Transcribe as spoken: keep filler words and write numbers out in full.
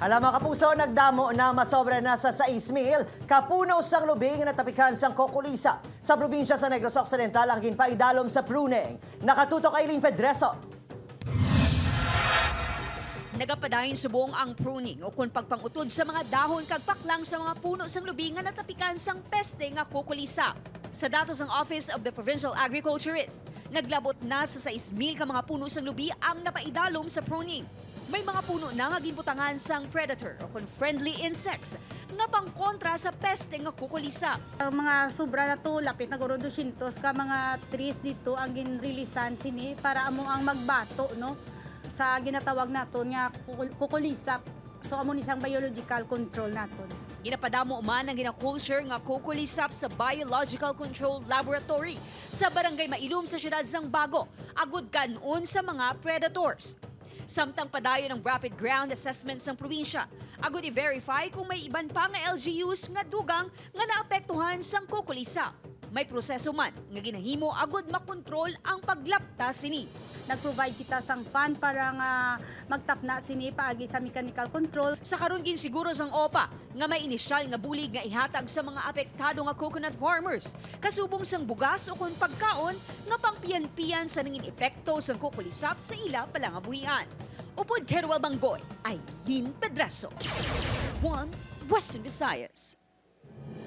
Hala, mga kapuso, nagdamo na, masobra na sa sais mil ka puno sang lubi nga natapikan sang kukulisap sa probinsya sa Negros Occidental ang ginpaidalom sa pruning. Nakatutok Aileen Pedreso. Nagapadayon subong ang pruning o kon pagpangutod sa mga dahon kag paklang sa mga puno sang lubi nga natapikan sang peste nga kukulisap. Sa datos sang Office of the Provincial Agriculturist, naglabot na sa sais mil ka mga puno sang lubi ang napaidalom sa pruning. May mga puno na nga ginbutangan sang predator o kon friendly insects nga pangkontra sa peste nga kukulisap. Ang mga sobra na to, lapit na guro dosyentos ka mga trees dito ang ginrilisan sini para amo ang magbato, no, sa ginatawag naton nga kukul-, kukulisap. So, amo ni siyang biological control naton. Ginapadamo man ang ginakulture nga kukulisap sa Biological Control Laboratory sa Barangay Mailom sa siyudad sang Bago, agud kan-on sa mga predators. Samtang padayon ang rapid ground assessment sang probinsya, agud i-verify kung may iban pa nga L G Us nga dugang nga naapektuhan sang kukulisap. May proseso man nga ginahimo agud makontrol ang paglapta sini. Nag-provide kita sang fund para nga magtapna sini paagi sa mechanical control. Sa karon, ginsiguro sang OPA nga may inisyal nga bulig nga ihatag sa mga apektado nga coconut farmers, kasubong sang bugas ukon pagkaon nga pangpiyanpiyan sa nangin epekto sang kukulisap sa ila palangabuhian. Upod kay Ruel Banggoy, Aileen Pedreso, One Western Visayas.